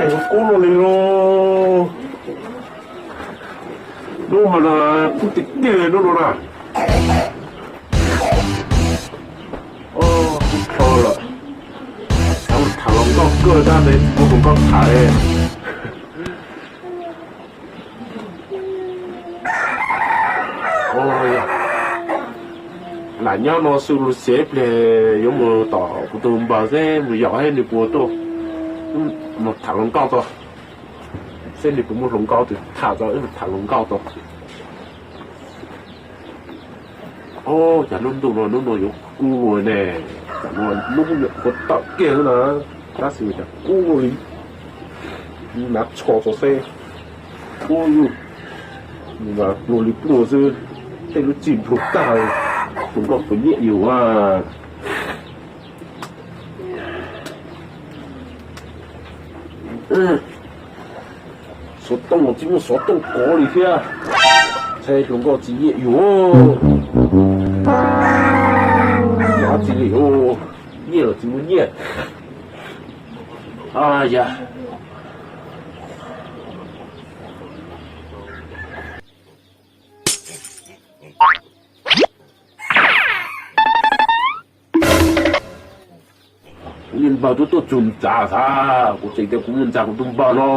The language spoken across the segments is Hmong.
Kub luaj li lauj. Hnub mas kub tiag tiag hnub no na. Kub dhau lawm. Tham hluas nkauj kawg tab sis kuv hluas nkauj tham. Lam nyob no xwb, lub xyem ib pliag yuav mus tom kuv tus npawg seb mus yaum seb nws puas tuaj, mus tham hluas nkauj tau, seb nws puas muaj hluas nkauj tus tham tau, wb mus tham hluas nkauj tau. Ob, cas lub ntuj no hnub no yuav kub ua ne, tam no lub nyuam qhuav tawm kiag xwb na, tab sis cas kub ua li, nav tsho tso seb, kub yuj, pluag li pluag xwb, tej lub txim nplug tag, hluas nkauj puas nyiam yus a. Xov tooj los tsis muaj xov tooj kov li thiab, ntshai hluas nkauj tsis nyiam yus. Ab tsi li, nyiaj los tsis muaj nyiaj. Yog niag npawg twb tuaj txug ntxav xav, kuv tseem tias kuv mus ntxav kuv tus npawg no.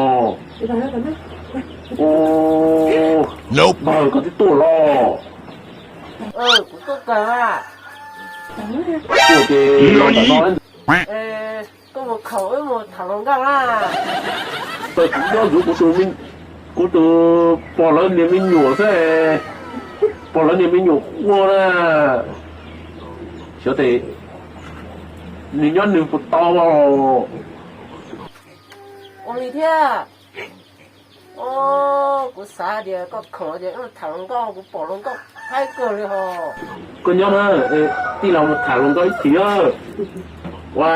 Npawg, koj twb tuaj los? Kuv tuaj kawg. Tuaj ces los ntawm no. Koj mus khaum wb mus tham hluas nkauj na. Kuv nyob ntxuav kuv tus, kuv tus pog lawv niag me nyuam xwb, pog lawv niag me nyuam quaj na. Xyov tes nws nyob nws puas tau. Ua li thiab. Kuv xav tias koj khaum ces tham hluas nkauj, kuv pom hluas nkauj haib kawg li hos. Koj nyob na, tij laug mus tham hluas nkauj ib chim. Ua,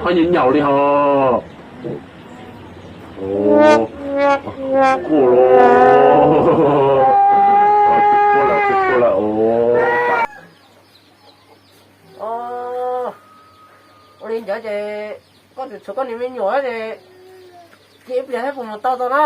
ho nyaum nyaum li hos. Quaj los, quaj lawm, quaj lawm os. Ua li ntawd ces koj tseem tshuav koj niag me nyuam ces, ces ib pliag thiab puas mus tau tau na?